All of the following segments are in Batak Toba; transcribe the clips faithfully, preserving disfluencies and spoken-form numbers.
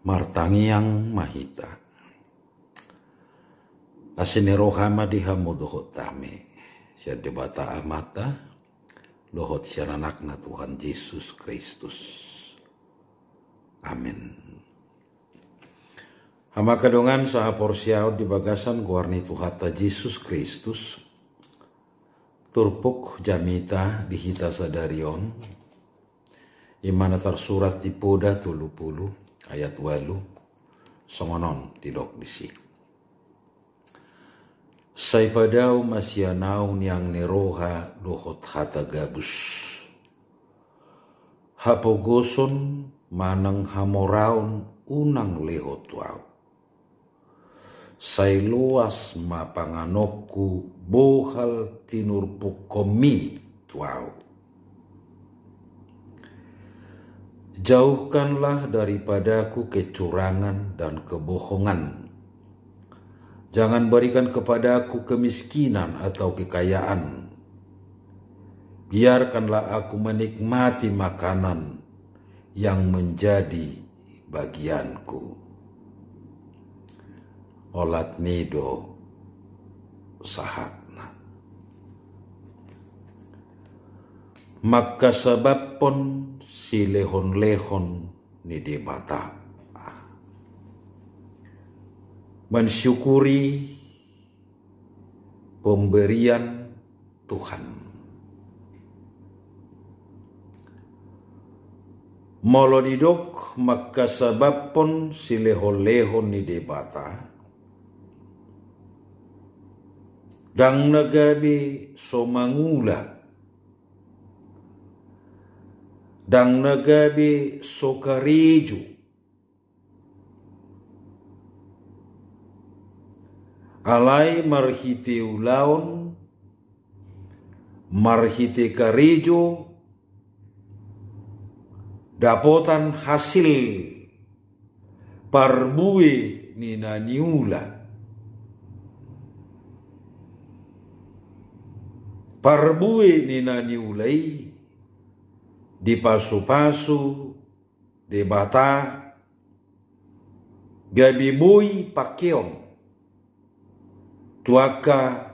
Martangiang ma hita. Asi ni roha ma di hamu dohot hami, sian Debata Amanta dohot sian Anakna Tuhan Jesus Kristus. Amin. Hamu angka dongan sahaporseaon di bagasan goar ni Tuhanta Jesus Kristus, turpuk jamita di hita sadari on, i ma na tarsurat di Poda tolu pulu ayat ualu, songon on didok disi: Sai padao ma sian ahu niang ni roha dohot hata gabus, hapogoson manang hamoraon unang lehon tu ahu. Sai loas ma panganonku bohal tinurpukkonmi tu ahu. Jauhkanlah daripadaku kecurangan dan kebohongan. Jangan berikan kepadaku kemiskinan atau kekayaan. Biarkanlah aku menikmati makanan yang menjadi bagianku. Olat ni do sahatna. Mangkasababkon silehonlehon ni Debata. Mensyukuri pemberian Tuhan. Molo didok mangkasababkon silehonlehon ni Debata, ndang na gabe so mangula, ndang na gabe so karejo, alai marhite ulaon, marhite karejo, dapotan hasil parbue ni na niula. Parbue ni na niula i dipasupasu Debata gabe boi pangkeon tu angka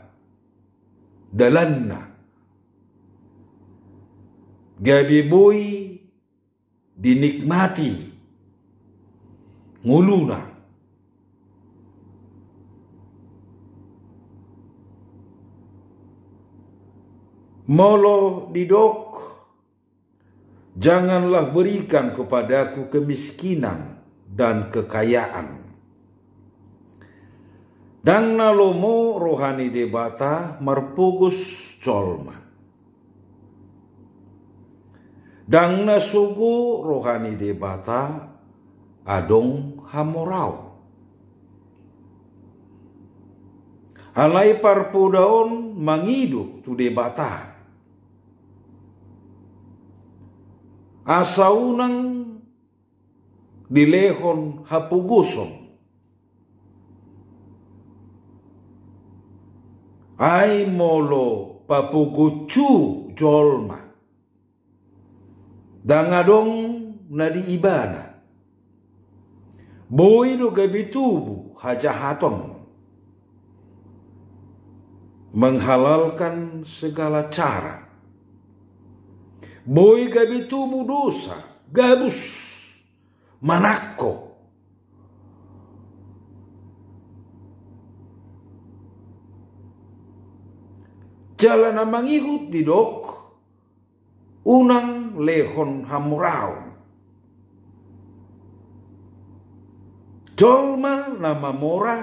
dalanna, gabe boi dinikmati ngoluna. Molo didok, janganlah berikan kepadaku kemiskinan dan kekayaan. Ndang na lomo roha ni Debata marpogos jolma. Ndang na sogo roha ni Debata adong hamoraon. Alai parpoda on mangido tu Debata asa unang dilehon hapogoson. Ai molo papogosu jolma, ndang adong na di ibana. Boi do gabe tubu hajahaton, menghalalkan segala cara. Boi gabe tubu dosa, gabus, manangko. Jala na mangihut didok, unang lehon hamoraon. Jolma na mamora,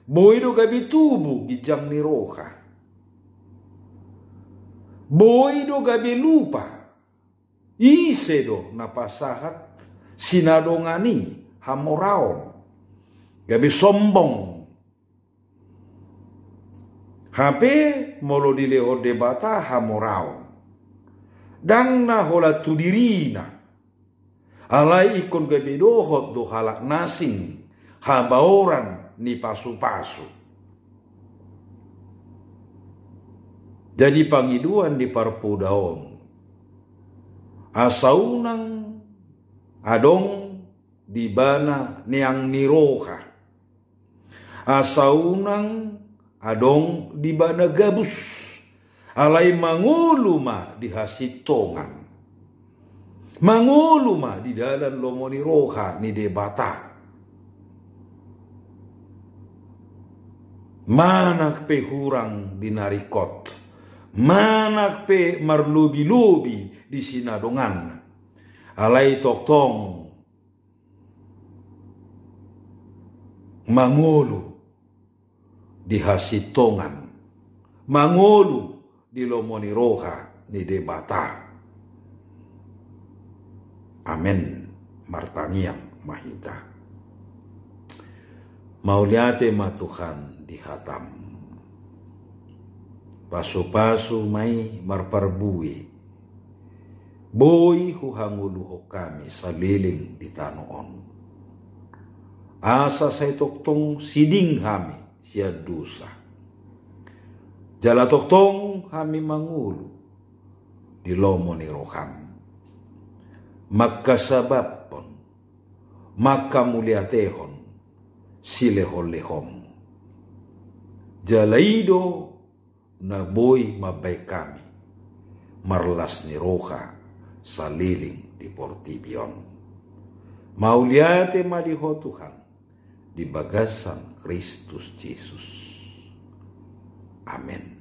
boi do gabe tubu ginjang ni roha. Boi do gabe lupa ise do na pasahat sinadongan i hamoraon. Gabe sombong. Hape molo dilehon Debata hamoraon, ndang na holan tu dirina. Alai ingkon gabe dohot do halak na asing habaoran ni pasupasu. Jadi pangidoan ni parpoda on, asa unang adong di ibana neang ni roha. Asa unang adong di ibana gabus. Alai mangolu ma di hasintongan. Mangolu ma di dalan lomo ni roha ni Debata. Manang pe hurang di na ringkot, manang pe marlobi-lobi di sinadongan, alai tongtong mangolu di hasintongan, mangolu di lomo ni roha ni Debata. Amen. Martangiang ma hita. Mauliate ma Tuhan di hataM. Pasu-pasu ma i marparbue boi huhangoluhon hami saleleng di tano on. Asa sai tongtong siding hami sian dosa. Jala tongtong hami mangolu di lomo ni rohaM. Mangkasababhon, mangkamauliatehon silehon-lehonMu. Jala i do na boi mambahen hami marlas ni roha saleleng di portibi on. Mauliate ma di Ho Tuhan, di bagasan Kristus Jesus. Amen.